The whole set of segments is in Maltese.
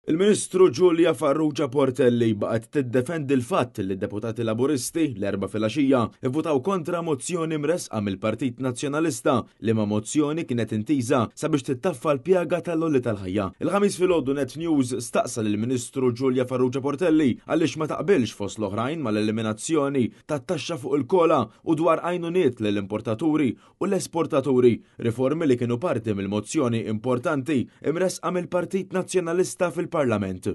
Il-Ministru Julia Farrugia Portelli baqgħet tiddefendi l-fatt li d-deputati Laburisti l-Erbgħa filgħaxija vvutaw kontra mozzjoni mressqa mill-Partit Nazzjonalista, liema mozzjoni kienet intiża sabiex tittaffa l-pjaga tal-għoli tal-ħajja. Il-Ħamis filgħodu Net News staqsa lill-Ministru Julia Farrugia Portelli għaliex ma taqbilx fost l-oħrajn mal-eliminazzjoni tat-taxxa fuq il-kola u dwar għajnuniet lill-importaturi u l-esportaturi, riformi li kienu parti mill-mozzjoni importanti imressqa mill-Partit Nazzjonalista fil-Parlament.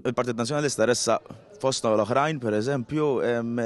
Il-Partit Nazzjonalista ressaq fost l-oħrajn, per eżempju,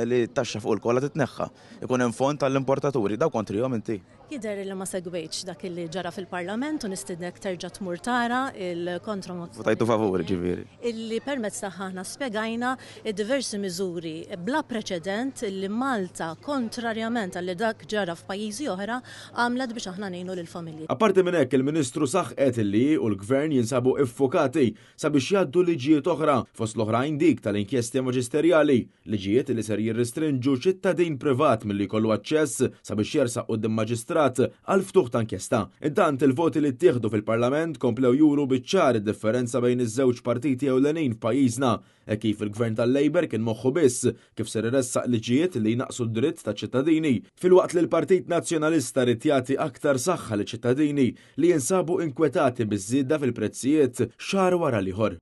li t-taxxa fuq il-kola titneħħa. Ikun hemm fond għall-importaturi. Daw kontrihom inti? Jidher li ma segwejtx dak li ġara fil-Parlament u nistidnek terġa' tmur tara il-kontromozzjoni. Votajtu favur, ġifieri. Illi permezz tagħha aħna spjegajna d-diversi miżuri bla preċedent li Malta, kontrarjament għal li dak ġara f'pajjiżi oħra, għamlet biex aħna ngħinu lill-familji. Apparti minn hekk, il-Ministru saħqet li hi u l-Gvern jinsabu iffukati sabiex jgħaddu liġijiet oħra, fost l-oħrajn dik tal-inkjesti maġisterjali, liġijiet li ser jirrestrinġu ċittadin privat milli jkollu aċċess sabiex jersaq quddiem maġistrat għall-ftuħ ta' inkjesta. Intant, il-voti li ttieħdu fil-Parlament komplew juru biċ-ċar id-differenza bejn iż-żewġ partiti ewlenin f'pajjiżna, hekk kif il-Gvern tal-Labour kien moħħu biss kif ser iressaq liġijiet li jnaqqsu d-dritt taċ-ċittadini, filwaqt li l-Partit Nazzjonalista ried jagħti aktar saħħa liċ-ċittadini li jinsabu inkwetati biż-żieda fil-prezzijiet xahar wara l-ieħor.